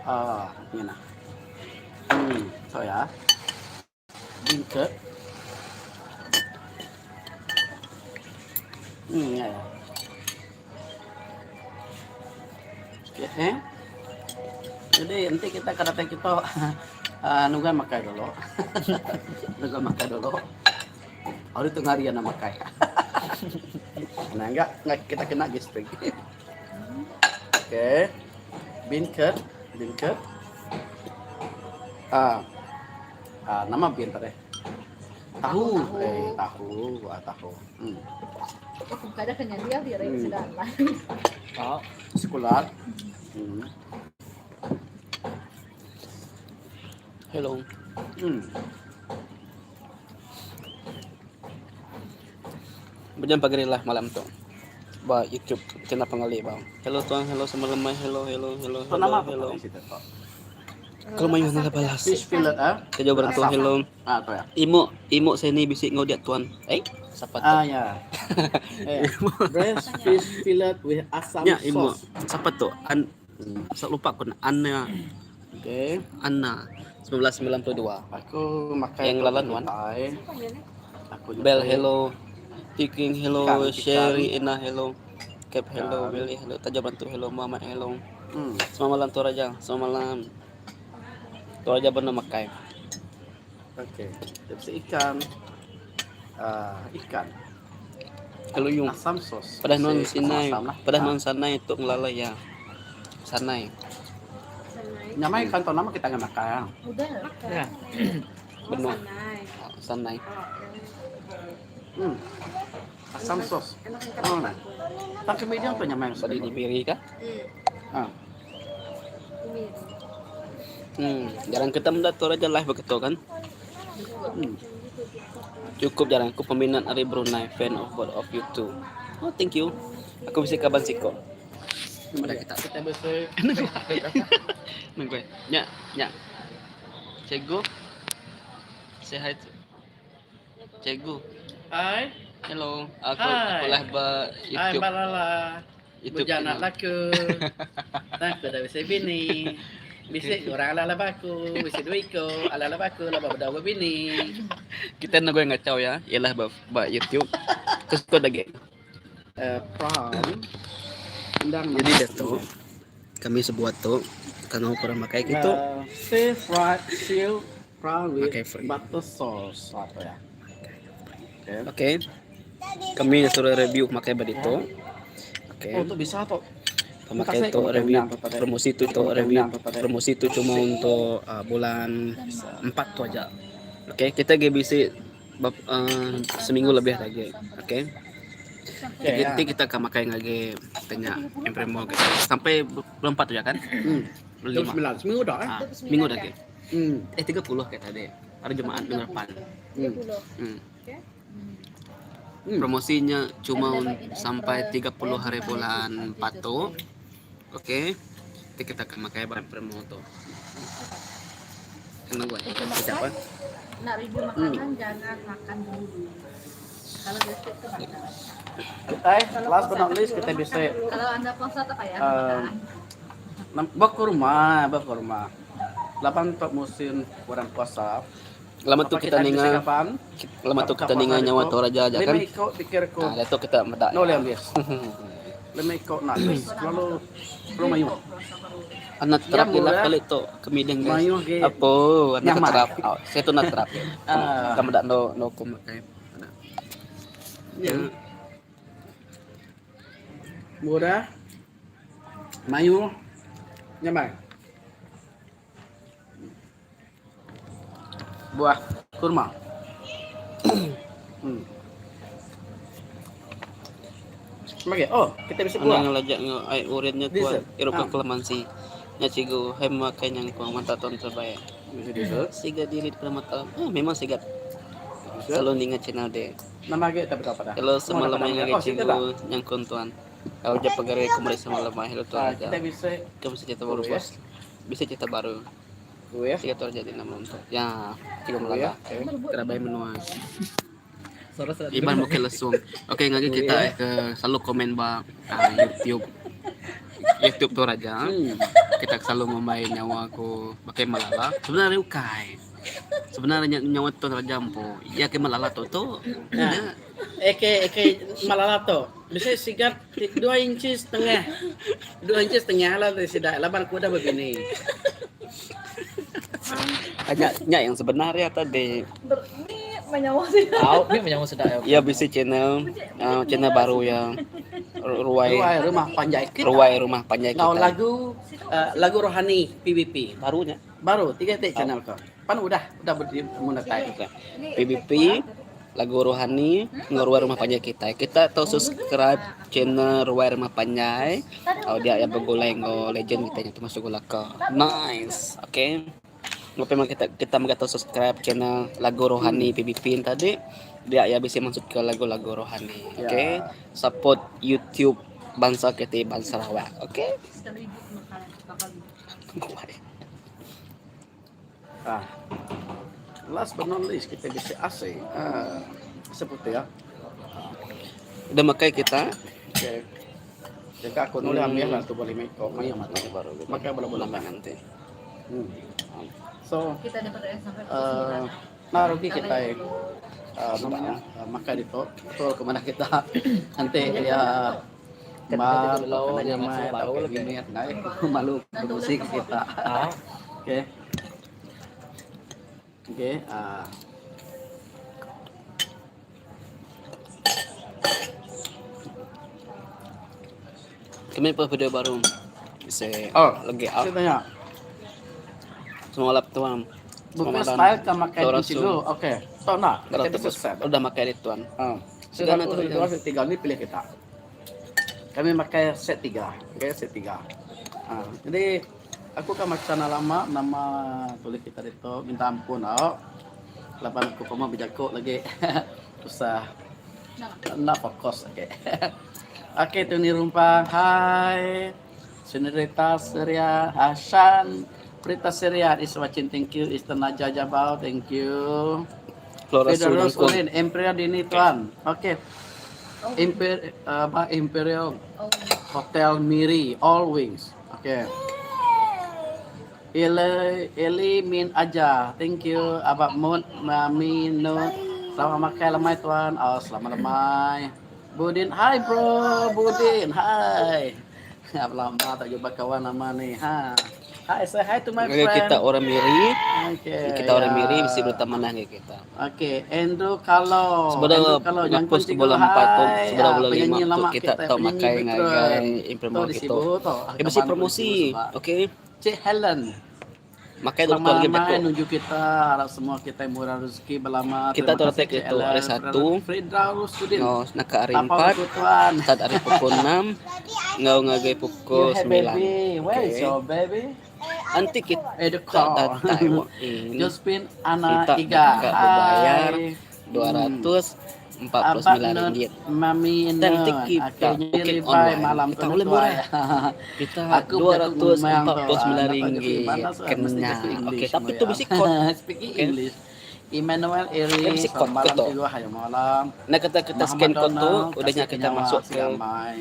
Ah, ni nah. Hmm, so ya. Beancurd. Hmm, ya ya. Okay. Jadi enti kita ke datai kita uh, nunggu makai dulu. nunggu makai dulu. Hari tu ngari anak makai. nah, enggak, enggak kita kena gastrik. Okay. Beancurd, beancurd. Ah. Ah, nama bean tadi? Tahu. Tahu. Eh, tahu. Ah, tahu. Hmm. Aku kada kena dia dia Hmm. sedang lah. Ah, sekolah. Hmm. Hello. Hmm. Bejam pagi lah malam tu. Ba YouTube channel pengali ba. Hello tuan, hello sama lemai, hello hello hello Tu hello nama apa hello. tadi situ tu? Kalau mayuh nala balas. Fish fillet ah. Kerja berentu Asam. hello. Ah, tu ya. Imo imo sini bisi ngau dia tuan. Eh, siapa tu? Ah ya. Eh, braised fish fillet with asam Ya, imo. sauce. Siapa tu? An saya lupa aku Anna Okay. Anna 1992. Aku makan Yang lalan wan. Thai. Aku Bell nyukai hello. Tiking hello, Ikan, ikan. Sherry Ina hello. Cap hello, Ikan. Willy hello, Tajam Bantu hello, Mama hello. Hmm. Selamat malam Toraja, selamat malam. Toraja benar makai. Okey. Dia ikan. Uh, ikan. Kalau yung Asam sos. Padah non Bisi sinai, asam-asam lah. padah Ah. non sanai tu ngelalai ya. Sanai. Nyamai ikan tu nama kita nggak makan. Udah. Ya. Benar. Sanai. Hmm. Asam sos. Hmm. Tak kemudian tu nyamai Tadi di Miri kah? Ah. Hmm, jarang ketemu dah Toraja live begitu kan? Hmm. Cukup jarang aku peminat dari Brunei, fan of both of you too. Oh, thank you. Aku bisa kaban siko. Udah kita. Kita bisa Nunggu. Nya, nya. Cikgu. Say hi. to- Cikgu. Hai. Hello. Aku Hi. aku live ba Hai YouTube. Balala. YouTube Bujang nak channel. laku. Nah, aku dah bisa bini. Bisa orang ala ala baku, bisa dua iko, ala ala baku, laba berdawa bini. Kita nunggu yang ngacau ya. Ialah ba, ba YouTube. Terus kau lagi. Eh, prawn. Undang Jadi dah tu kami sebuat tu karena kurang makai gitu. Uh, stir fried seal prawn with Makai free. butter sauce apa ya? Okay. Oke. Kami suruh review makai badito. Oke. Oh, tu bisa tu. Pemakai itu review promosi itu itu review promosi itu cuma untuk uh, bulan 4 tuh aja. Oke, kita GBC bab, uh, seminggu lebih lagi. Oke. Okay, Nanti kita akan makai lagi tanya yang promo gitu. Sampai bulan 4 tuh ya kan? Hmm. Bulan 5. 29 seminggu dah eh. Ah, minggu lagi. Hmm. Eh 30 kayak tadi. Hari Jumat minggu depan. Hmm. Hmm. Hmm. Promosinya cuma sampai 30 hari bulan 4 tuh. Oke. Nanti kita akan pakai barang promo tuh. Kena gue. Siapa? Nak review makanan jangan makan dulu. Kalau gastrik tuh makan. Eh, last but not least kita bisa Kalau anda puasa tak payah Um, makan. Bak ke rumah, bak ke rumah. Lapan untuk musim bulan puasa. Lama tu Apa kita bisa ninga kapan? lama tu kita ninga nyawa Toraja aja kan. Lima ikut pikir ku. Nah, tu kita medak. No liam bias. Lima ikut nak bis. Lalu lalu mayu. Anak terap Ya, gila murah. kali tu kemideng guys. Mayu ge. Apa? Anak Nyaman. terap. Oh, saya tu nak terap. Ah. Kamu dak no no kum makai. Ya. Murah. Mayu. Nyaman. Buah kurma. hmm. Oke, oh, kita bisa Ano buah. ngelajak nge ai uritnya tuan Dessert. irup Ah. ke kelamansi. Nya cikgu hai makai yang kuang mantap tuan terbaik. Bisa dessert. Siga diri pada mata. Eh, memang siga. Dessert. Selalu ninga channel de. Nama ge tapi apa dah? Hello semalam yang lagi Oh, situ cikgu dah. yang tuan. Kalau dia pegawai kembali semalam hello tuan Ah, aja. kita bisa Kamu bisa cerita baru Boleh, ya? bos. Bisa cerita baru. gue ya. Siga tuan jadi nama untuk. Ya, cikgu Gue ya. melala. Oke. Kerabai menua. Iban mungkin lesung. Oke, ngagi kita eh, ke selalu komen ba ah, YouTube. YouTube tu raja. Kita selalu ngumbai nyawa ku baka Malala. Sebenarnya ukai. Sebenarnya nyawa tu raja empu. Iya ke Malala tu tu. Nya. Eke eke Malala tu. Bisi sigat dua inci setengah. Dua inci setengah lah ti sida laban aku udah bebini. Nya nya yang sebenar iya tadi. Au, ni menyawa sida iya. Iya bisi channel uh, channel baru iya. Ruai Ruai rumah panjai kita. Ruai rumah panjai kita. Ngau lagu uh, lagu rohani PBP. Baru nya. Baru tiga ti channel ko. Pan udah udah monetize. PBP lagu rohani enggau ruai rumah panjai kitai. Kita tau subscribe channel ruai rumah panjai tau dia iya begulai enggau legend kitai nya Thomas Ugu Laka. Nice. Okay. Enggau pia mega kita kita mega tau subscribe channel lagu rohani PBP tadi dia iya bisi maksud ke lagu-lagu rohani. Okay. Support YouTube bansa kitai Iban Sarawak. Okay. Ah. Last but not least kita bisi asi. Ah, seperti ya. Udah makai kita. Okay. Jika aku nulis ambil lah tu boleh make kau mayu mata baru gitu. Makai bola-bola Lama nanti. So, Kita dapat sampai nah rugi kita namanya makai di tu. Betul ke mana kita nanti ya Mar, kena nyamai tauka mimit ndai malu bekunsi ke kita. Okey. Okey, ah. Kami pa video baru. Bisi Oh, legi up. Saya tanya. Semua lap tuan. Bukan style ka makai di situ. Okey. Tau nak? Kita bisa udah makai di tuan. Ah. Set satu, set dua, set tiga ni pilih kita. Kami makai set tiga. Okey, set tiga. Ha, jadi aku kan macam nak lama nama tulis kita ditu minta ampun tau. Laban aku pama bejaku lagi susah enda fokus agi. Okey tu ni rumpang. Hai. Senorita Seria Hasan Prita Seria is watching thank you Istana Jabau thank you. Flora Federal Sulangkung. Ulin Imperial dini tuan. Okey. Imper, apa Imperial Hotel Miri All Wings. Okey. Eli Eli min aja. Thank you Abang Mut Mami Nut. Selamat makan lemai tuan. Oh, selamat lemai. Budin, hi bro, Budin, hi. Apa lama tak jumpa kawan lama ni. Ha. Hi, say hi to my Ngagai friend. kita orang Miri, Okay, kita orang ya. Miri mesti berteman dengan kita. Okey, Andrew kalau Sebelum Andrew kalau ngapus jangkun ke bola empat tu, hai. sebelum Ah, bola lima penyanyi tu lama kita kita tau penyanyi makai veteran. ngagai Tu impromo di kita. Sibu tu. Eh mesti Kaban promosi, di Sibu sebab. okey. Cik Helen. Makai dulu Selamat lagi lemai betul. nuju kita harap semua kita murah rezeki belama. Kita Terima tu kasih retek Cik itu Ellen. hari satu. Frida Rusudin. No, nak ke hari Apa empat, tuan? start hari pukul enam, ngau ngagai pukul You have sembilan. baby. Where is Okey. your baby? Nanti kita Eh, the call. datai walk in. Josephine Ana Kita Iga. dekat berbayar Hai. dua ratus empat puluh sembilan Abang Nun, ringgit. Mami Dan Nun. nanti kita Akhirnya booking ribai online, malam kita tu boleh tuai. murah. Kita Aku dua berjaku ratus memang empat tu. puluh Ah, sembilan nak jaku ringgit Iban lah, mesti kena. jaku Okey, English tapi semua tu ya. mesti kod. Speaking Okey. English. Emmanuel Eh, Eri, mesti selamat kod malam ke tu? cikgu, hai malam. Nak kata kita Muhammad scan kod tu, Donald, udahnya kasih kita kenyawa masuk si ke Amai.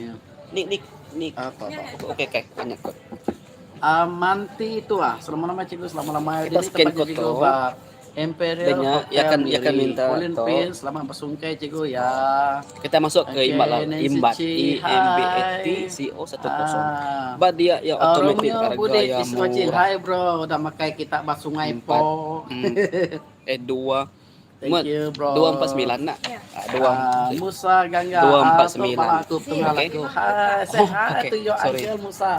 ni ni ni. Apa apa. Okey okey, banyak kod. Amanti itu ah, selamat malam cikgu, selamat malam. Kita Ini scan tempat kod cikgu tu. Pak Imperial Udahnya, Hotel ya akan ya akan Miri. minta Colin tu. Pin, selamat bersungkai cikgu ya. Kita masuk ke Okey, imbat lah, Nancy imbat Chi, I M B A T hai. C O 10. Ah. Ba dia ya automatic Romeo harga Budik ya is watching. murah. Hai bro, udah makai kita ba sungai Empat, Po. eh dua Thank Mat, you bro. 249 nak. Ah, dua Ah, Musa Gangga. dua empat Ah, tu sembilan. pala aku tengah Okey. lagu. Hai, say Oh, hi okey. to your Sorry. uncle Musa.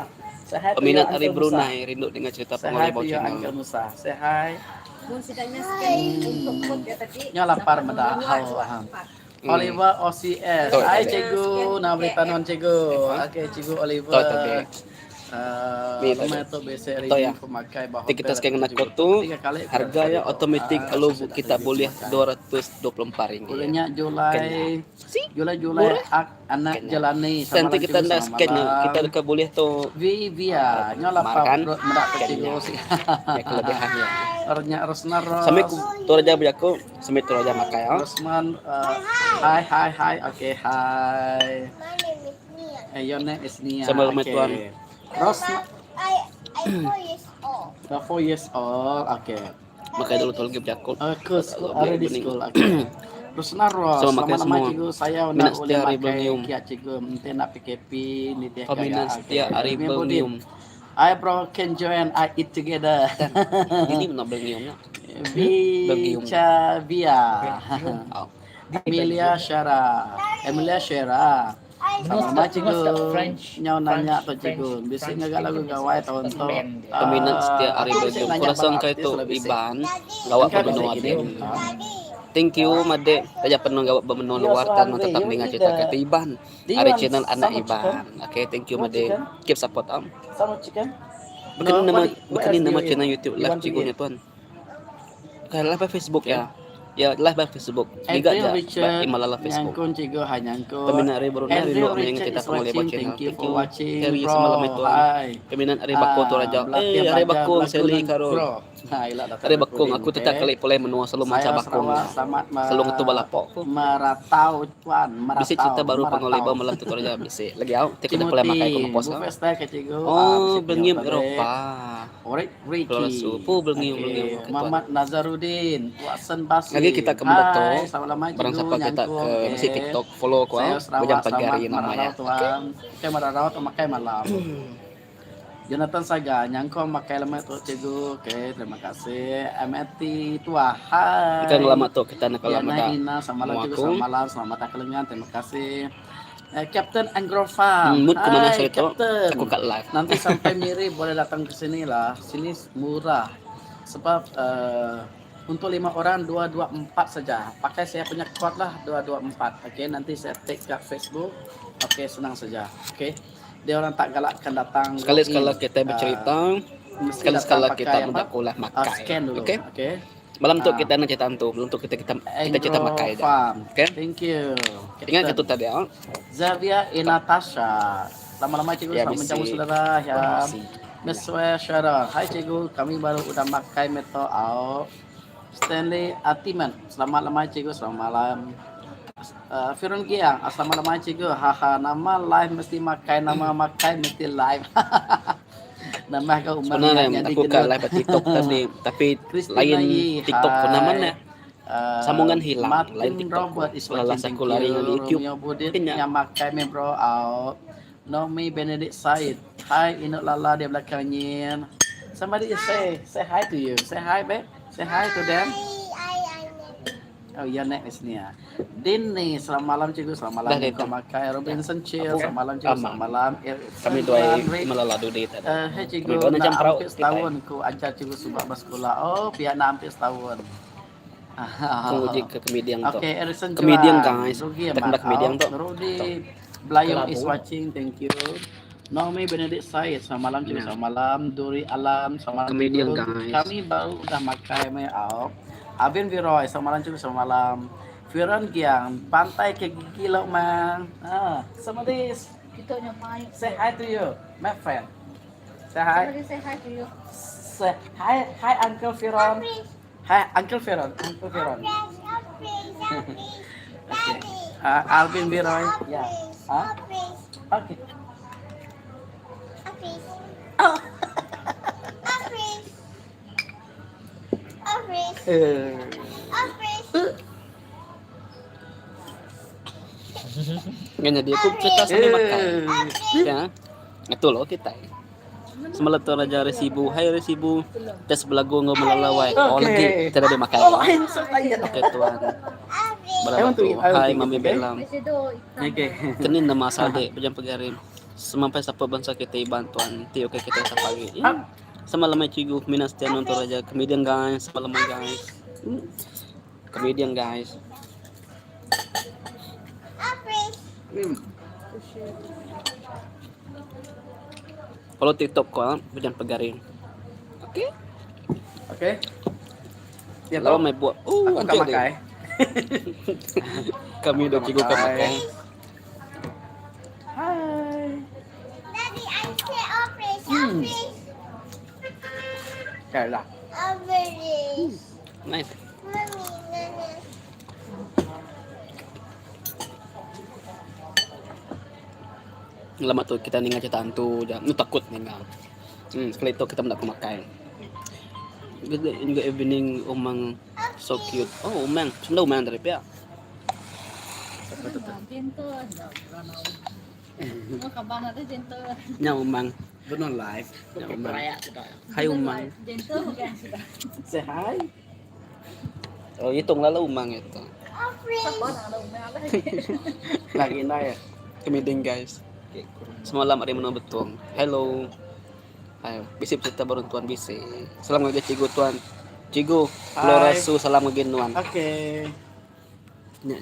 Say hi to your Peminat dari uncle Musa. Brunei rindu dengan cerita Say hi Pengoleh to your Channel. uncle Musa. Say hi. Mun sidanya scan untuk kod ya tadi. Nya lapar dapat meda dua hal dua faham. empat. Oliver OCS. Betul, Hai tadi. cikgu, nak berita non cikgu. Okey cikgu Oliver. Betul, tadi. Uh, Ni tadi. lama tu biasa Betul ya. review pemakai bah Nanti kita hotel scan aku kena cikgu. kod tu, Tiga kali aku harga dah ya tu. automatic Ah, kalau sudah kita review boleh pemakai. 224 ringgit. Bulannya Julai, Kena. See? Julai Julai Murah. ak, anak Kena. jalani. Nanti Selamat kita cikgu, nak selamat scan malam. kita dekat boleh tu Vivia, nyola Makan. pa medak ke cikgu. Kena. Ya kelebihannya. Ornya Rosna Ros. Sampai ku tu raja berjaku, sampai tu raja makai ya. Rosman, uh, hi hi hi, okay hi. My name is Nia. Eh, your name is Nia. Sama lemai Okay. tuan. Ros I 4 years old. Okay. Makai dulu tu lagi bejaku. Ke school already school. Okay. Rusna Ros, So makai selamat semua. lemai cikgu. Saya nak Minat boleh setia ari makai Belgium. kiat cikgu. Enti nak PKP nitih Peminat gaya. setia Okay. ari Romeo Budin. Belgium. Hi bro, can join I eat together. Ini mana Belgium nya? Belgium. Bicha Bia. Oh. Emilia Shara. Emilia Shara. Sama Most cikgu. most the French Nyau nanya French tu cikgu. French Bisi French ngaga lagu speaking is gawai tahun is tu. band dia. Peminat setia Ah, ari aku bisi Belgium. nanya Ku rasa bala engkai artis tu lah bisi. Iban gawa Engka ba bisi menua kini. din. Thank you made taja pen gawa ba menua You luar also tan hungry. tetap You ninga eat cerita the kita Iban. Do you Ari want channel anak some chicken? Iban. Okay, thank you Want made. chicken? Keep support am. Some chicken? Bekeni No, nama what what bekeni else do nama you eat? channel YouTube You live want to cikgu eat? nya tuan. Bukan live ba Facebook Okay. ya. Ya live ba Facebook. Giga Andrew ja ba Richard Imalala Facebook. nyangkun cikgu hai nyangkun. Peminat ari baru na rindu Andrew amai ingat Richard kita is pengulih ba watching. channel. Thank you Thank for you. watching, Harry bro. semalam itu tuan. Hai. Peminat ari bako tu Ah, raja. belatih Eh ari belajar bakung belagu Sally dan Karol. bro. Nah, ila datai Ari bakung recording. aku tetap Okay. kali pulai menua selalu maca Saya bakung. Sarawak, selamat Selalu ngetu balapok ku. meratau tuan, Bisi meratau, cerita baru pengulih meratau. ba malam tu raja bisi. Lagi au ti kena pulai makai Timothy, ku ngepos au. buffet style ke cikgu. Ah, Oh, bisi punya Belgium tadi. Eropah. Orik Keluar Ricky. supu Belgium Belgium Okey, okay, tuan. Muhammad Nazarudin, Watson Lagi Basir. kita ke Mendato, Hai, selamat lemai barang cikgu siapa kita nyangkung. ke mesti Okey. TikTok follow ku Saya au, Sarawak, Bujang selamat Pagari nama merarau ya. Okey. tuan. Okey, merarau atau makai malam. Jonathan Saga, nyangkong makai lemai tu cikgu. Okey, terima kasih. MRT Tua, Ikan hai. lama tu kita nak kalau Diana meda Ina, selamat malam mua cikgu, aku. selamat malam, selamat tak kelengan, terima kasih. Eh, Captain Anggrofarm, Mood ke mana hai saya tu, Captain. aku kat live. Nanti sampai Miri boleh datang ke sini lah. Sini murah. Sebab untuk 5 orang 224 saja. Pakai saya punya code lah 224. Okey, nanti saya tag kat Facebook. Okey, senang saja. Okey. Dia orang tak galakkan datang walk Sekali in. sekala kita bercerita, Mesti sekali datang sekala kita pakai apa? meda kulah makai. Scan dulu. Okey. Okey. Malam tu kita nak cerita antu, malam tu kita kita kita cerita makai aja. Farm. Okey. Thank you. Ingat Captain. ke tu tadi ah? Zavia Inatasha. Lama-lama cikgu Ya, selamat bisi. menjamu saudara ya. Promosi. Meswe Syara. Hai cikgu, kami baru udah makai meto au. Stanley Atiman. Selamat lemai cikgu, selamat malam. Firun Giang, selamat lemai cikgu. Haha, nama live mesti makai, nama makai mesti live. Nama kau umar Sebenarnya yang aku kat digendut. live TikTok tadi, tapi Christina lain Yi, TikTok ku hai. namanya. Sambungan hilang, lain Martin TikTok ku. Robert is Lalas watching, thank aku lari you. dengan YouTube. Romeo Budit Mungkin ya. yang makai me bro out. Nomi Benedict Said. Hai Inuk Lala di belakangnya. Somebody say say hi to you. Say hi babe. Say hi to them. Oh iya nek di sini ya. Dini, selamat malam cikgu, selamat malam Dah kau datang. makai Robinson Chill, Aku selamat malam cikgu, aman. selamat malam. Kami doai melala dudi tadi. Hey Kami cikgu, doa nak macam perahu hampir kita. setahun ku ajar cikgu subak bersekolah. Oh, pihak nak hampir setahun. Aku uji ke komedian tu. Okay, Erison Komedian Juan. guys. Rugi Kita kena komedian tu. Rudy Belayong is Kelabu. watching, thank you. Naomi Benedict Said, selamat malam cikgu, Ya. selamat malam. Duri Alam, selamat malam Komedian cikgu. guys. Kami baru udah makai me out. Abin Viroy, selamat malam cikgu, selamat malam. Firon Giang, pantai ke gigi lauk mang. Ah, somebody Kita nyamai. say hi to you, my friend. Say hi. Somebody say hi to you. Say hi, hi Uncle Firon. Hi Uncle Firon, Uncle Firon. Okay. Alvin Biroy. Ya. Huh? Okay. Eh. Nggak jadi aku cerita sambil makan. Ya. Itu loh kita. Semalam tu Raja Resibu, hai Resibu. Tes belagu ngau melalawai. Oh Okay. lagi tidak ada makan. Oh, I'm so tired. Okey tuan. I Berapa want to tu? eat, I want Hai to eat, Mami okay? Bella. Okay. Kenin nama asal dek bejam pegarim. Semampai siapa bangsa kita iban tuan. Nanti okey kita esok pagi. Ya. Semalam cikgu minas setia nonton Raja comedian guys, semalam guys. Comedian guys. Follow TikTok ko, ah, bejam pegarim. Okey. Okay. Ya, Lawa mai buat. Oh, Aku nanti tak ada. makai. Kami Aku dah tak cikgu kat makai. makai. Hai. Okay lah. Nice. Lama tu kita ninga cerita antu ja nu takut ninga. Em sekali tu kita meda pemakai. Good good evening umang so cute. Oh umang, semeda umang tadi pia. Nya umang. Benung live. Nya umang. Hai umang. Say hi. Oh hitung lalu umang itu. Lagi indai. Kemiding guys. Semalam ari menua Betong. Hello. Hai, bisi becerita baru tuan bisi. Salam ngagai cikgu tuan. Cikgu, Flora Su salam ngagai nuan. Okay. Nya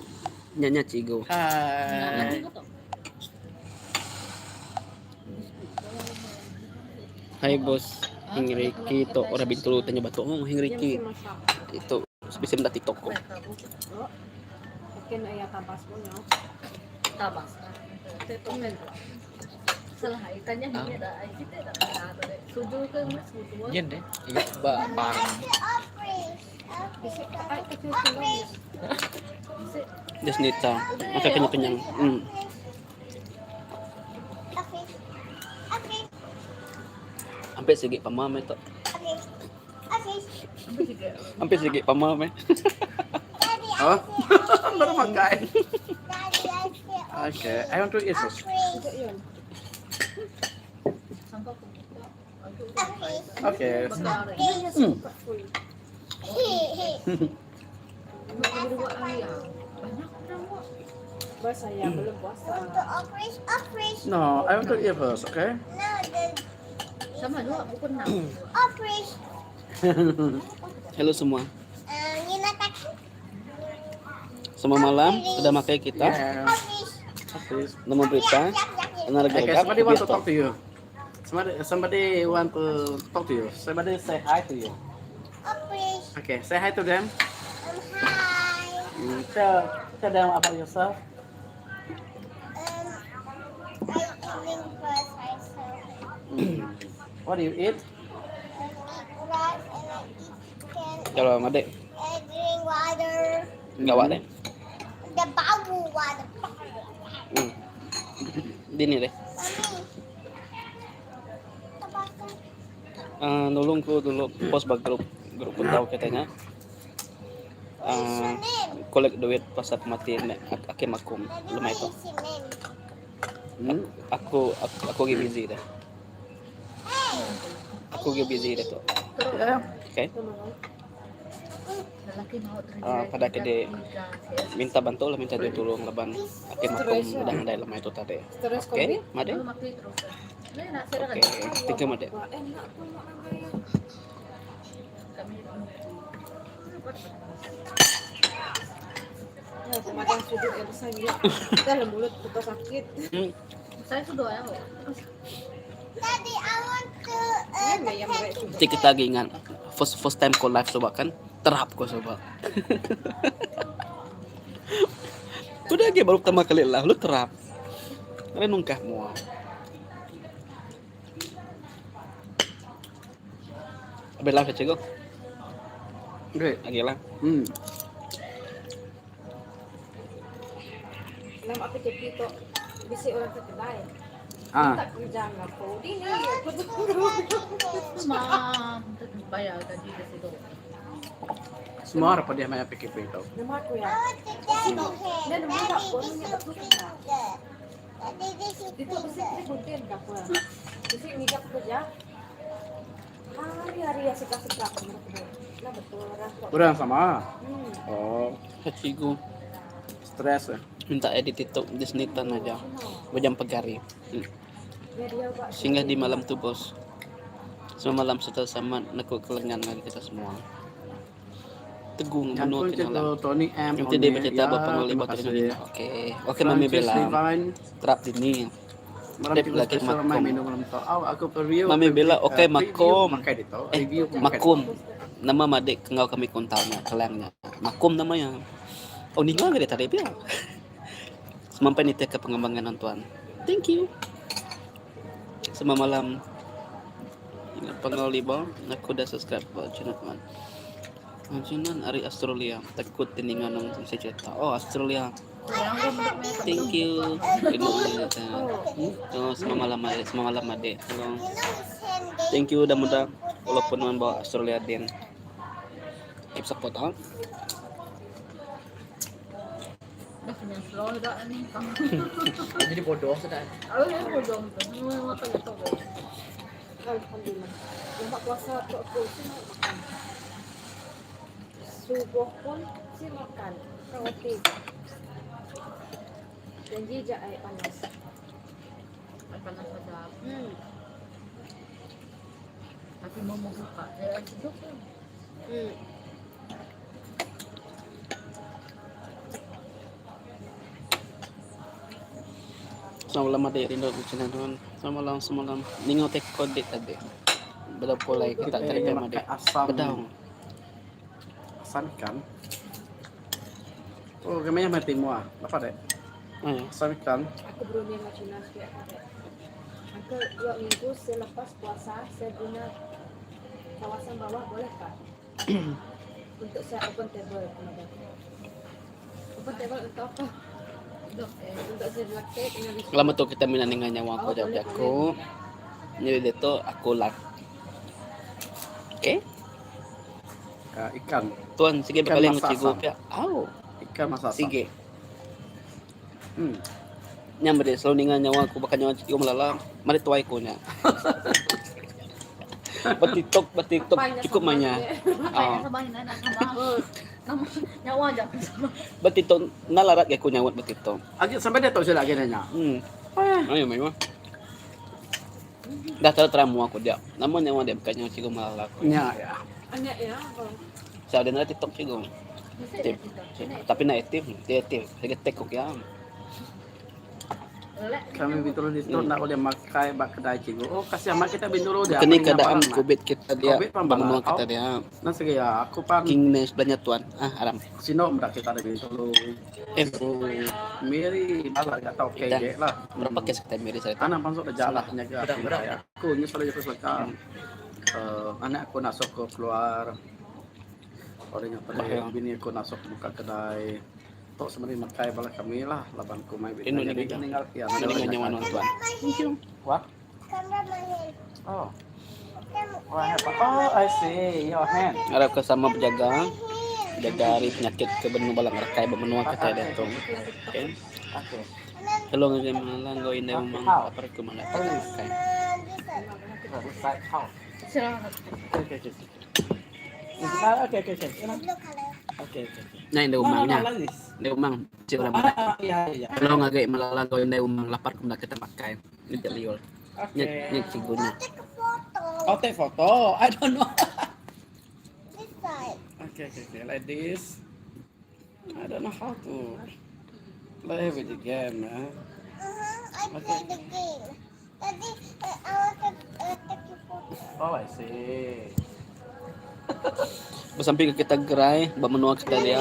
nya nya cikgu. Hai. Hai bos Hingriki tu orang Bintulu tanya batu. Oh Hingriki. Itu bisi meda TikTok ko. Nyin deh. Iya ba barang. Desnita. Maka kenyang-kenyang. Hmm. Ampit sigi pama meh tu. Ampit sigi pama meh. Oh. Baru makai. Okay, I want to eat first. Okay. Hmm. No, I want to eat first, okay? Sama juga pukul 6. Hello semua. Semua malam sudah makai kita. Yeah. Nama berita. Tenaga Okay, somebody want to talk to you. Somebody, somebody want to talk to you. Somebody say hi to you. Okay, say hi to them. Tell, tell them about yourself. What do you eat? Kalau madik. Gawa deh. Dini deh. Uh, nulung ku dulu post ba group group ku tau kita nya. Uh, collect duit pasal pemati akim akum lemai tu. Aku aku aku lagi busy dah. Aku lagi busy dah tu. Okay. Uh, pada ke minta bantu lah minta duit tulung laban akim akum udah nadai lemai tu tadi. Okay, made. Okay, thank you made. Ti kita agi ingat first first time ko live suba kan terap ko suba. Udah agi baru pertama kali live lu terap. Ada nungkah mua. Habis live cikgu. Okay. Agi lah. Nama aku jadi tu bisi orang ke kedai. Ah. Tak kerja ngapo. Dini aku tu. Mam, bayar gaji ke situ. Semua orang pada main PKP tu. Nama aku ya. Dia nama tak pun nya betul tak. Itu bisi kita gunting ke apa. Bisi ni aku kerja. Hari-hari ya suka-suka aku Lah betul orang. Orang sama. Oh, Cikgu stres eh. minta edit itu disnitan aja. Bejam pegari. Singgah di malam tu bos. Semua malam setelah sama nekuk kelengan lagi kita semua. Tegung Yang menua pun kena cikgu Tony M. Nanti dia bercerita Ya, bapa ngoli terima batu kasih. Okey. Okey Mami Francis Bella. Divine. Terap dini. Malam Dep cikgu lagi special makom. main minum malam tu. Oh, aku review. Mami Bella, okey, eh, preview makom. Makai dito. Eh, Review makai Makum. Nama madik kengau kami kontaunya, kelangnya. Makum namanya. Oh, ninga ke dia tadi pia. Semampai nitih ke pengembangan tuan. Thank you. Semua malam. Ingat panggal liba, aku dah subscribe ba channel tuan. Channel ari Australia, takut ti ninga nang si cerita. Oh, Australia. Thank you. Rindu kita. Oh, selamat malam adik, selamat malam adik. Hello. Thank you udah muda walaupun nuan bawa Australia din. Keep support ah. Dah kena slow dah ni. Jadi bodoh sudah. Aku ni bodoh tu. Semua makan itu. Alhamdulillah. Nampak puasa tu aku sik mahu makan. Subuh pun sik makan. Makan roti. Janji je air panas. Air panas sedap. Tapi mau mau buka. Eh, sejuk tu. Selamat malam adik rindu ku channel nuan. Selamat malam selamat malam. Ninga utai ko dik tadi. Bedau pulai kita Kita tadi ini pia makan adik. asam. Bedau. Asam ikan. Oh, kami yang mati mua. Apa dek? Ayo. Asam ikan. Aku berunding dengan Cina sikit ada. Uncle, dua minggu selepas puasa saya guna kawasan bawah boleh tak? untuk saya open table kenapa? Open table untuk apa? Untuk eh, Untuk saya laki dengan biskut. Lama tu kita mina ninga nyawa aku Oh, jauh boleh, jaku. Jadi dia tu aku live. Okay? Ah, ikan. Tuan sige Ikan bakaling masak cikgu asam. pia. Au. Ikan masak asam. Sige. Nya meri selalu ninga nyawa aku baka nyawa cikgu melala meri tuai ku nya. Ba TikTok ba TikTok cukup mah nya. apa yang sama ini nak sama. Nama nyawa aja sama. Ba TikTok enda larat ga aku nyaut ba TikTok. Agi sampai dia tahu sila agi nanya. Ayo meh mah. Dah terang terang mua aku dia. Nama nyawa dia bukan nyawa cikgu melala aku. Nya ya. Anak ya, apa? Sa dia nda TikTok cikgu. Mesti Tip. Tapi nak aktif, dia aktif. Saya tek kok ya. Kami bintulu di situ nak boleh makai bak kedai cikgu. Oh kasih amat kita bintulu dia. Kini keadaan COVID kita dia, Covid pan benua balau. kita dia. Nah sige ya, aku pan King Nash belanja tuan. Ah, aram. sino meda kita ada bintulu. Eh, Miri balak gak tau Dah. KJ lah. berapa kes kita Miri saya Anak pansuk dah jalah nyaga Benar, benar. aku. Aku ni selalu jaga selaka. Eh, anak aku nak sok keluar. Orang yang tadi Bahaya. bini aku nak sok buka kedai. Tok sebenarnya makai bala kami lah laban ku mai Ini Jadi ni ninggal ya. Ini nyawa tuan. What? Oh. Oh, I see. Your hand. Harap ke sama berjaga. Jaga hari penyakit ke benua balang rekai benua kita ada tu. Okay. Okay. Hello ngagai malang go indai umang apa ke mana okay. Side how? Serang. Okay, okay, okay. Ah, okay, okay, okay. Okay, okay. Nah indai umang nya. No, no, like this. Indai umang cik orang mana. Ah, iya, iya. Hello ngagai malang go indai umang lapar ke kita makai. Ni tak liur. Ni ni Okay. cikgunya. Oh, take photo. I don't know. Okay, okay, okay. Like this. I don't know how to play with the game, man. Oh, I see. Besampi ke kita gerai ba menua kita dia.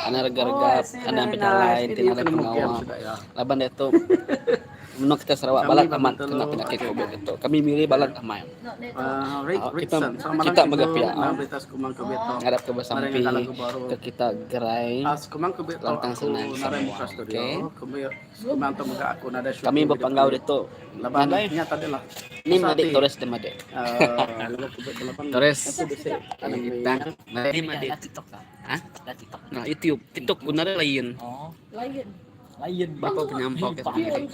Anak rega-rega, Oh, I see. anak Very pejalai, nice. ti Ini nadai kena pengawa. game sudah ya. Laban dia tu menua kita Sarawak Kami balat ba amat betul. kena penyakit COVID itu. Kami milih balat amat. Nak dia tu. Rick, Ah, kita Rickson. Selamat malam, kita cikgu. mega pihak. Nama berita Sekumang Kebito. Ngarap ke besampi Mari ngangkat lagu baru. ke kita gerai. Ah, Sekumang Kebito Lantang aku senang narai semua. muka studio. Okey. Sekumang tu muka aku nada syuting Kami video berpanggau klip. dia tu. Laban Nadai. nya tadi lah. Ni madik Torres dia madik. Eh, lagu Kebito laban. Torres. Aku bisa. Kita ni madik. TikTok lah. Hah? Dah TikTok. Nah, YouTube, TikTok guna dia lain. Oh, Lain. lain. Bapa penyampau ke Lain.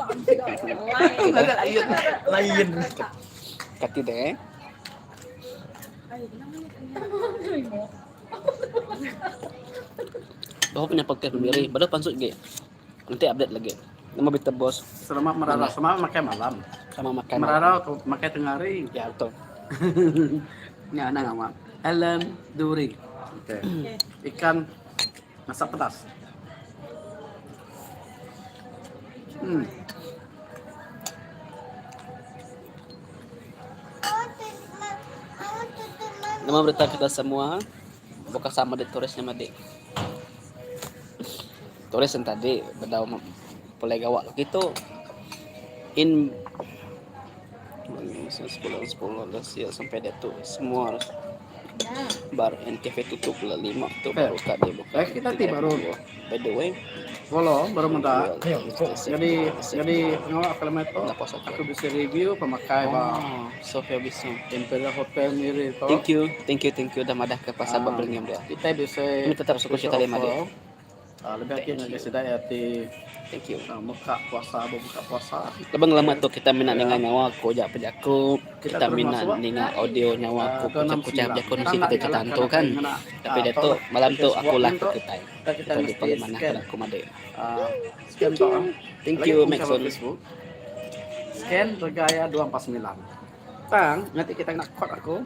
Lain. Kati deh. Ay, kenapa ni? Bawa punya podcast sendiri, baru pansut ge. Nanti update lagi. Nama berita bos Selamat merara, selamat makan malam. sama makan. Merara atau makan tengah hari. Ya betul. Ni anak awak. Ellen Duri. Okey. Ikan masak pedas. Nama berita kita semua bukan sama di Torresnya madik. Torres yang tadi beda boleh gawak lagi tu. In 10 10 ya sampai dia tu semua harus. Bar and cafe tutup pula 5 tu baru ka dia buka. Eh, kita ti baru By the way, follow baru meda. Jadi jadi pengawa aku lemai tu Aku aku bisi review pemakai ba Oh, Sofia Bisong. Imperial Hotel Miri tu. Thank you, thank you, thank you dah madah ke pasal Ah, bab belengim dia. Kita bisi Kami tetap suka cerita lima dia. Ah, lebih agi Thank ngagai you. sida iya ti Thank you. ah, muka puasa bebuka puasa. Laban ngelama tu kita mina ninga nyawa aku aja pejaku, Kita kita terus mina masuk. ninga audio nyawa Ah, aku ke enam kucah-kucah sembilan. bejaku Kita nusi nak kita cerita galak hantu kena kan. kena Tapi ah, dia tu tu lah. malam Kita tu aku sebuat lah tu ke kitai. kita kita Kita mesti dipanggil mana scan. kalau aku madai. Ah, scan tu ah. Thank Lagi you aku sama Maxon. Facebook. Scan regaya 249. Tang, nanti kita nak kod aku.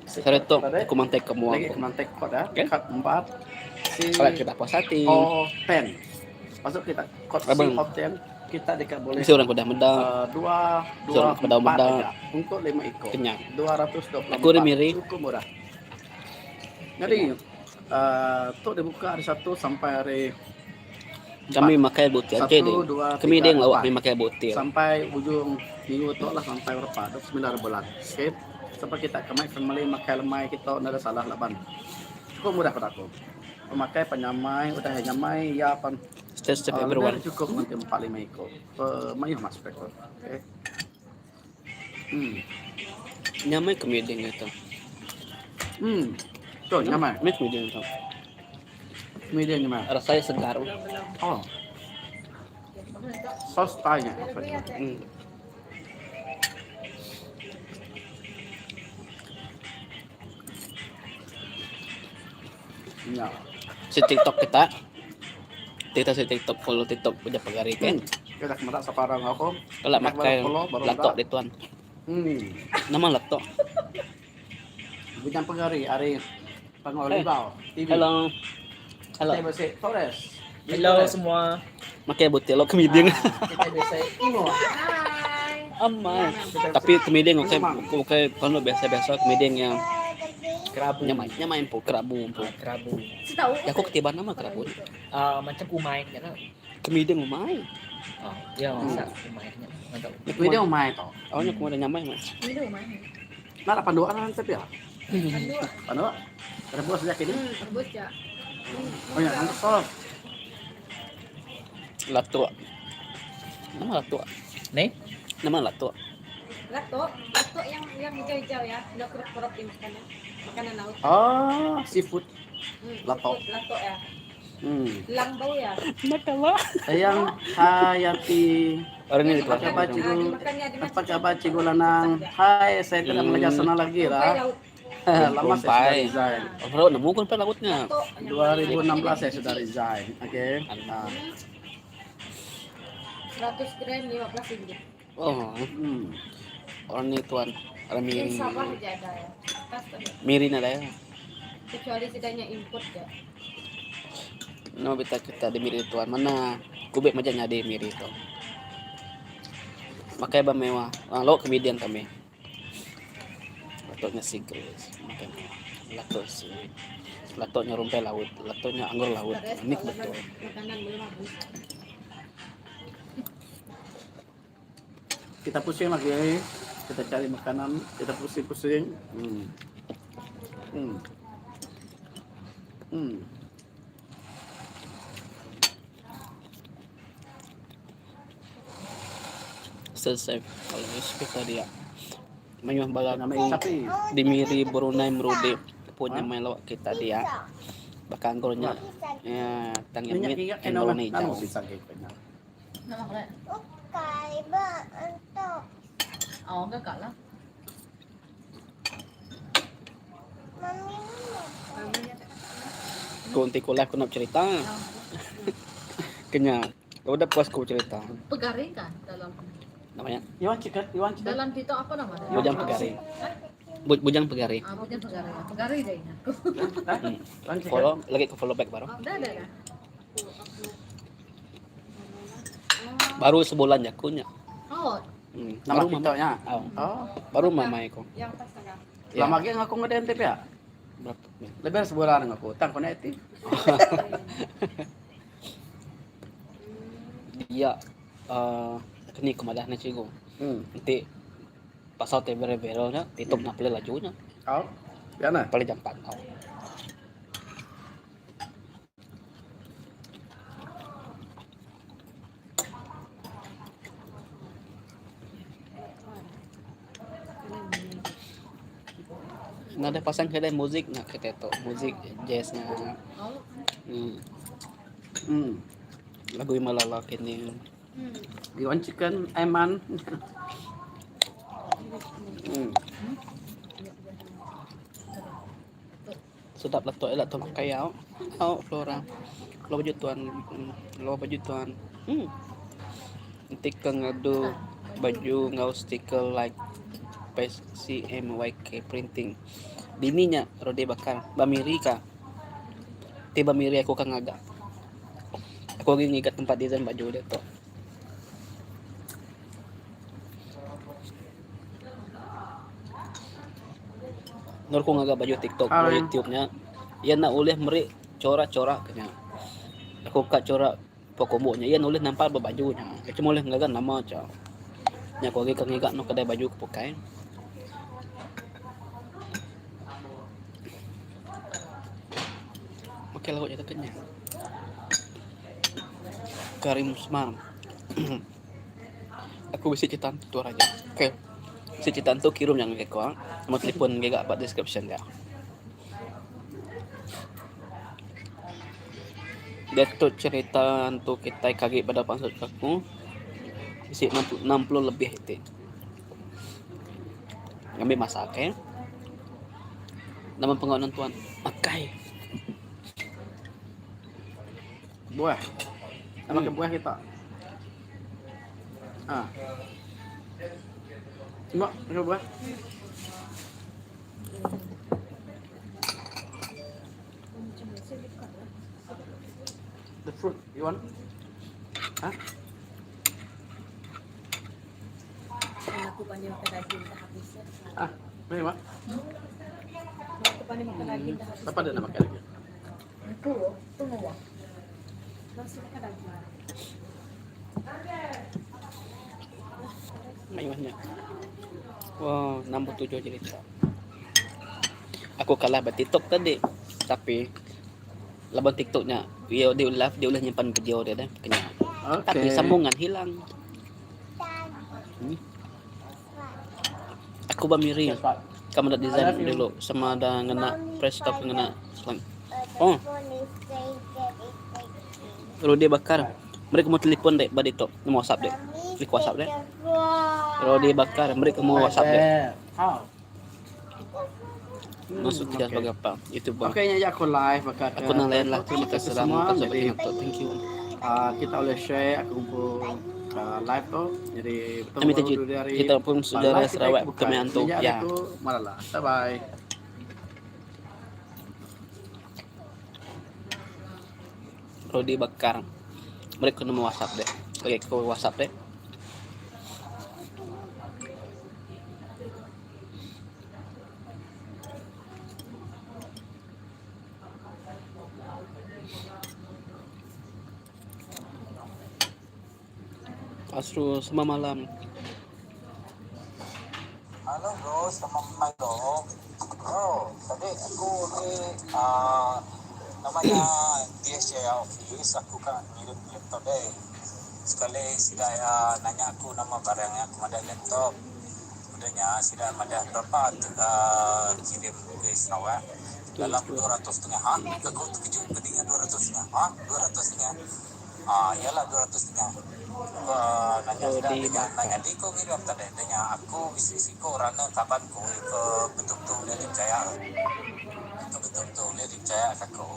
Sehari tu Tadi aku mantai ke mua lagi aku. aku mantai kod ah. Okay. Kod 4 C Kalau kita puas hati. O 10. Masuk kita kod C Abang. O 10 kita dekat boleh Mesti orang kuda meda, dua mesti dua orang kuda empat meda aja untuk lima ekor. kenyang. 224. Aku ni miri Cukup murah. Jadi uh, tu dibuka hari Sabtu sampai hari Kami 4. makai butir. Okey Satu, ding. dua, Kami tiga, ding lawak empat. kami makai butir. Sampai ujung minggu tu lah sampai berapa? 29 bulan. Okey. Sampai kita kemai family makai lemai kita nada salah laban. Cukup mudah pada aku. Pemakai penyamai, udah nyamai ya pan Stay safe uh, lebih everyone. dari cukup nanti 4 5 ekor. Pemayuh mas ekor. Okey. Hmm. Nyamai kami ding itu. Hmm. Tu nyamai. Kami kami ding itu. Medium nyamai. Rasanya segar. Oh, sos tanya apa ni? Ya. Si TikTok kita. TikTok si TikTok follow TikTok punya pagari Hmm. kan. Kita kemerak sekarang aku. Kalau Kita baru makai follow baru latok dah. di tuan. Hmm. Nama latok. Bujang pegari hari Eh, Pangolibau TV. hello. Hello. Kita bisa Torres. Di Hello Torres. semua. Makai butir lo kemiding. Ah, kita bisa Imo. Hai. Amai. Kita bisa Tapi kemiding oke Imang. oke kalau biasa-biasa kemiding yang Kerabu. nyamai nyamai empu kerabu empu. Ah, kerabu. Setahu. Ya aku ketiban nama kerabu. Ah, macam umai nya lah. Kemiding umai. Oh, ya Hmm. masak umai nya. Mantap. Ya Video kuma. mai to. Awalnya kuma ada nyamai mas. Minum mana? Nak lapan dua kan tapi ya. Pandua. Pandua. Rebus sejak ini. Rebus ya. Oh ya, nanti sos. Latok. Nama latok. Nih, Nama latok. Lato, lato yang yang hijau-hijau ya, udah kerap-kerap dimakannya. Makanan laut. Oh, seafood. Lato. Seafood, lato ya. Hmm. Langbau ya. Nakala. Sayang Hayati. Orang ini Apa di khabar Ah, cikgu? dimakannya Apa dimasak khabar cikgu Lanang? Hai, saya tidak belajar sana lagi Rumpai lah. laut. Lama saya sudah Rumpai. resign. Orang nemu kan rumpai lautnya. Lato yang warna 2016 saya sudah resign. Okey. Ah. 100 gram 15 ringgit. Oh, Hmm. orang ini tuan. Orang Di miri. Sabah aja ada ya. Atas ada. Miri nada ya. Kecuali sidanya import ya. Nama kita kita di miri tuan mana? Kubik macam nyadi miri tu. Makai ba mewah. Ah, lauk komedian kami. Latoknya si Grace. Makai mewah. Latok si Latoknya rumpai laut, latoknya anggur laut. Stres Ini kalau betul. makanan belum habis. Kita pusing lagi. Kita cari makanan, kita pusing-pusing. Hmm. Hmm. Hmm. Selesai. Kalau kita dia. Mayuh bala Nama ikan sapi. di Miri Brunei Merudi punya main lawak kita dia. Bahkan anggurnya ya tangnya Minyak mit minyak and enak Brunei nanu jauh. pisang kayaknya. Nama apa? Oh, enggak kalah. Mamanya tak. Kau nanti kau live kau nak cerita. Kenya. Kau udah puas kau cerita. Pegaring kan dalam Namanya You want chicken? You want chicken? dalam TikTok apa namanya? Bujang Pegari. Bujang Pegari. Ah, bujang pegari. Pegari deh ini aku. Hah? Want chicken? Follow lagi ke follow back baru. Udah ada dah. Baru sebulan jakunya. Oh, Hmm. Nama Baru mama. TikToknya. Oh. Oh. Baru mama aku. yang pas tengah. Ya. Lama lagi ngaku ngeden TV ya? Berapa? Lebih dari sebulan ngaku. Tang kau aktif. Dia eh kini kemadah na cikgu. Hmm. Nanti pasal teh viral nya, TikTok nak play lajunya. Oh. Ya nah. Paling jampat tau. Nadai pasang kedai muzik nya kitai tu, muzik jazz nya. Em. Lagu Malala kini. You want chicken, Aiman? Sedap lah tok ila tok makai au. Au Flora. Lawa baju tuan. Lawa baju tuan. Hmm. Enti ke ngadu baju enggau stiker like page CMYK printing. Dini nya Rodi Bakar. Ba Miri ka. Ti ba Miri aku ka ngaga. Aku agi ngiga tempat design baju diatu. Endur ku ngaga baju tiktok enggau youtube nya iya enda ulih meri corak-corak ke nya. Aku ka corak pua kumbu nya iya ulih nampal ba baju nya. Iya cuma ulih ngaga nama aja. Nya ku agi ka ngiga anu kedai baju ke bukai. Okey laut nya nya. Karim Usman. Aku bisi cerita tu raja. Okey. Bisi cerita tu kirum nya ngagai aku. Nombor telefon giga ba description dia. Diatu cerita antu kitai ke agi beda pansut ke aku bisi 60 lebih iti. Ngambi masa okey. Nama pengawa nentuan makai. Buah. Nama ke buah kita. Ah. Tengok, tengok buah. The fruit you want? Huh? Aku pandai makan daging dah habis. Ah, boleh mak? Aku pandai makan daging dah habis. Siapa ada nak makan lagi? Aku, tunggu wah. Nasi makan daging. Mayuh nya. Wow, 67 jerita. Aku kalah ba TikTok tadi. Tapi laban TikTok nya dia dia live dia ulih nyimpan video dia deh kenya. Okay. Tapi sambungan hilang. Aku ba Miri. Ka meda design dulu sama da ngena press tauka ngena slang. Oh. Rodi Bakar. Meri ke mu telefon dek ba ditu. Nemu WhatsApp dek. Meri ke WhatsApp dek. Rodi Bakar meri ke mu WhatsApp dek. Maksud tidak sebagai apa YouTuber. Okey, nya aku live baka Aku nang lain lah. Terima kasih semua. Jadi, Jadi thank you. Kita boleh share aku kumpul live tu. Jadi betul Kami baru terjun. dua hari. Kita pun saudara Live kita Sarawak buka. kami hantu. Minyak Ya. aku marahlah. Bye bye. Rodi Bakar. Mereka nemu WhatsApp deh. Okey, aku WhatsApp deh. Asrul, selamat malam. Halo bro, selamat malam bro. Bro, tadi aku ni uh, namanya DHL office, aku kan ngirim laptop deh. Sekali sida ya nanya aku nama barangnya, aku ada laptop. Udah nya sida madah berapa kirim ke Sarawak dalam 200 setengah. Ha? Aku terkejut pendengar 200 setengah. Ha? 200 setengah. Ah, yalah 200 setengah. Nanya sida Rodi nanya, Bakar. nanya di ko ngirim tadi. Nanya aku bisi siko rana kaban ku ke betul-betul boleh dipercaya. Ke betul-betul boleh dipercaya aku.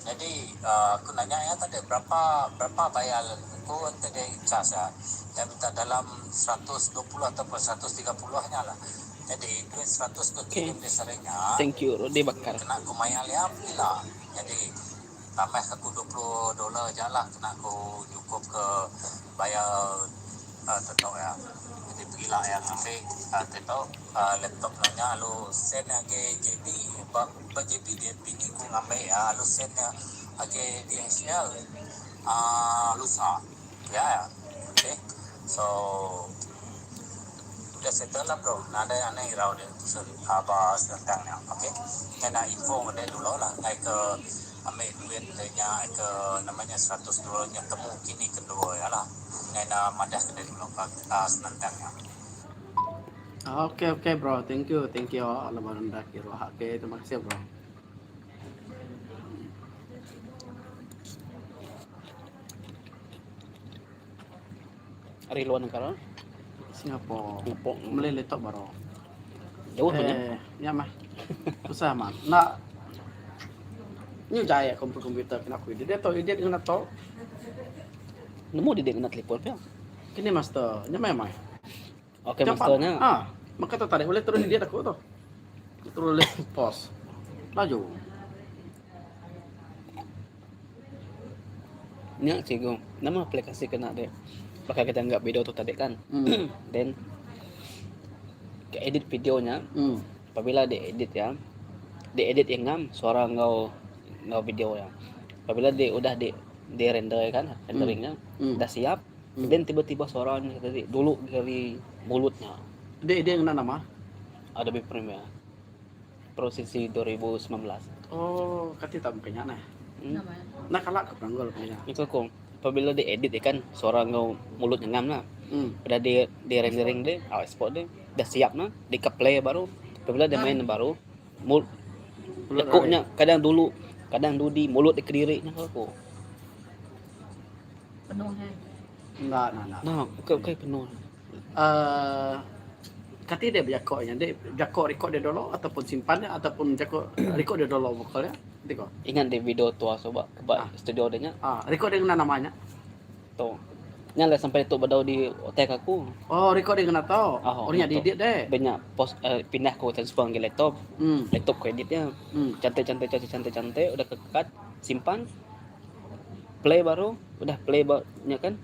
Jadi aku nanya ya tadi berapa berapa bayar aku tadi charge ya. Dia minta dalam 120 ataupun 130 nya lah. Jadi duit 100 ke Okey. kirim di seringnya. Thank you Rodi Bakar. Kena aku mayar liap gila. Jadi tambah aku 20 dolar je lah kena aku cukup ke bayar tetok ya. Jadi pergilah yang ambil tetok laptop nanya lalu send lagi JB ba, ba JB dia bini ku ngambil ya lalu send lagi DHL lusa ya ya. Okay. So Udah settle lah bro, nadai anang irau deh tusut aba senentang nya ok. Ngena info ngagai dulu lah ngai ke ambi duit deh nya ke nama nya $100 nya temu kini ke endur iya lah. Ngai enda madah ke deh dulu ka senentang nya. Ok ok bro thank you thank you laban enda kiruh ok terima kasih bro. Ari luar negara. Singapore. Singapore. Meli laptop baru. Jauh eh, nya. Nya mah. Susah mah. Nak Ni jaya komputer komputer kena aku edit. Dia tu edit kena tu. Nemu dia kena telefon pia. Kini master. Nya mah mai. Okey master nya. Ha. Maka tu tarik boleh terus edit aku tu. Terus boleh post. Laju. Nya cikgu, nama aplikasi kena dek baka kita anggap video tu tadi kan. Then ke edit video nya, apabila dek edit ya, dek edit iya ngam suara enggau enggau video iya. Apabila dek udah dek di render kan, rendering nya dah siap, then tiba-tiba suara nya tadi dulu dari mulut nya. Dek edit ngena nama? Adobe Premiere. Pro CC 2019. Oh, kati tau muka nya neh. Hmm. Enda kala ke penanggul muka nya. Itu ko, apabila di edit ya kan, suara enggau mulut nya ngam lah. Udah di di rendering deh, oh, export deh, dah siap nah, di ke play baru. Apabila dia main baru, mul jaku nya kadang dulu, kadang dudi mulut di kediri nya ko. Penuh eh. Enda, enda, enda. Nah, bukan bukan penuh. Uh, kati dia bejako nya, dia bejako record dia dulu ataupun simpan dia ataupun jako record dia dulu vokal dia. Nanti ko. Ingat di video tua suba ke ba ah. studio dia nya. Ah, record dia ngena nama nya. Tu. Nya lah sampai tu bedau di otak aku. Oh, record dia ngena tu. Oh, Orang nya diedit deh. Banyak post uh, pindah ke transfer ke laptop. Laptop ku edit dia. Cantik cantik cantik cantik cantik udah ke cut simpan play baru udah play ba nya kan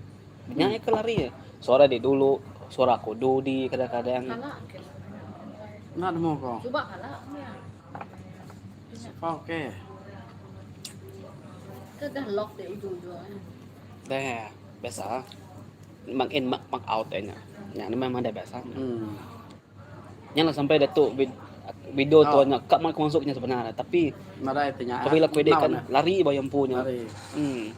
nya ke lari ya suara di dulu suara aku dudi kadang-kadang Kala ke. Nak nemu ko. Cuba kala nya. Okey. Ke dah lock di ujung-ujung. Dah biasa. Mark in mark, mark out nya. Nya memang dah biasa. Nya lah sampai datuk video tu nya kak mak masuk nya sebenarnya tapi Nadai ti nya. Apabila ku edit kan lari ba empu nya. Lari. Hmm.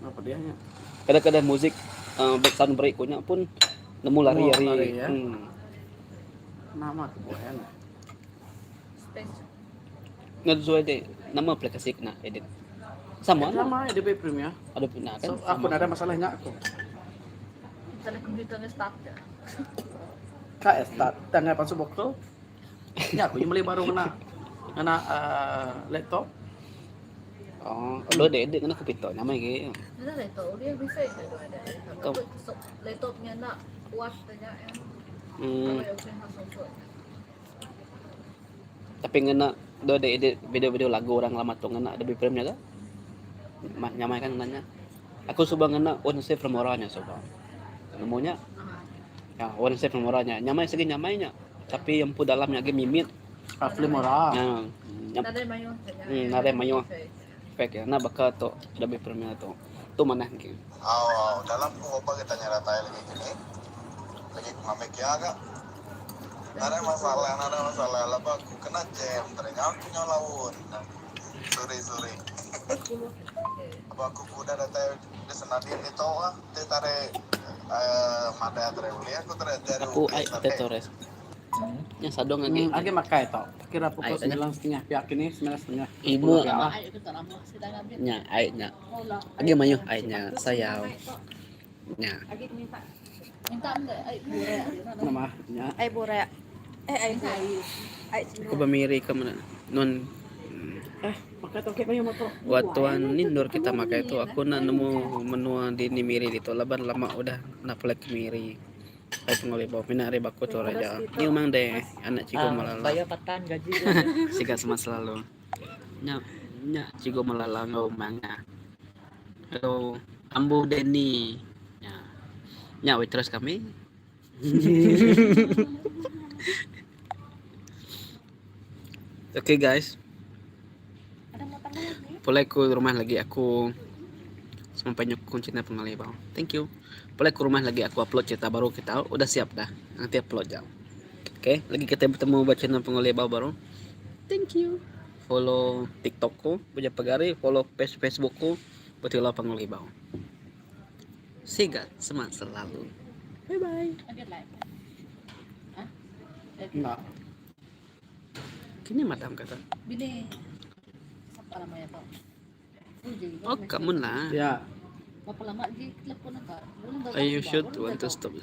Apa dia nya? Kadang-kadang muzik uh, back sound break ku nya pun nemu lari Nemu ari. lari, ya. Nama ke buah nya. Space. Ngau sesuai dek nama aplikasi kena edit. Sama lah. Sama Adobe Premiere. Adobe nah kan. So aku sama. nadai masalah nya aku. Misalnya komputernya start je. Ka eh start tang ngai pansut vokal. Nya aku meli baru ngena ngena uh, laptop. Oh, lo dek edit ngena komputer nyamai agi. Ngena laptop dia bisa je tu ada. Kau. So, laptopnya nak kuat tanya ya. Tapi ngena do dek edit video-video lagu orang lama tu ngena Adobe Premiere nya ga. Mah nyamai kan ngena nya. Aku suba ngena One Save Filmora nya suba. Nemu nya. Ya, One Save Filmora nya. Nyamai segi nyamai nya. Tapi empu dalam nya agi mimit. Ah, Filmora. Ya. Nadai mayuh. Nadai mayuh. Efek ya. Nah baka tu Adobe Premiere tu. Tu manah agi. Au au dalam ku oba kita nyeratai lagi kini. Lagi ku ngamik iya ga. Nadai masalah nadai masalah laban aku kena jam tadi nyau ku nyau laun. Sorry sorry. Aba aku ku udah datai di Senadin ditu ah ti tadi uhh madah tadi ulih aku tadi dari Aku upis ai tadi. Teh Torres. Nya sadung agi. Agi makai tu. Kira pukul Ai tanya. 9.30 pia kini 9.30. Ibu pia lah. Nya ai nya. Agi mayuh ai nya sayau. Nya. Agi minta. Minta ai burak. Nama nya. Ai burak. Eh ai burak. Ai Aku bemiri ke mana nun Eh, makai tu okey mayuh motor. Watuan ni endur kita makai tu aku enda nemu menua dini Miri ditu laban lama udah enda pulai ke Miri. Ai pengulih mina ari baku tu raja. Ni umang deh anak cikgu Ah, melala. bayar patan gaji. Siga semat selalu. Nya nya cikgu melala enggau umang nya. Hello Ambu Danny. Nya. Nya waitress kami. Okay guys. Pulai ku rumah lagi aku. Semampai nyukung channel Pengalih Bau. Thank you. Pulai ke rumah lagi aku upload cerita baru kita. Udah siap dah. Nanti upload jam. Okay, lagi kita bertemu ba channel Pengalih Bau baru. Thank you. Follow TikTok ku, Bujang Pegari, follow page Facebook ku, Betilau Pengalih Bau. Sigat semangat selalu. Bye bye. Enggak. Kini madam kata. Oh, kamu lah. Ya. Are you sure to want to stop?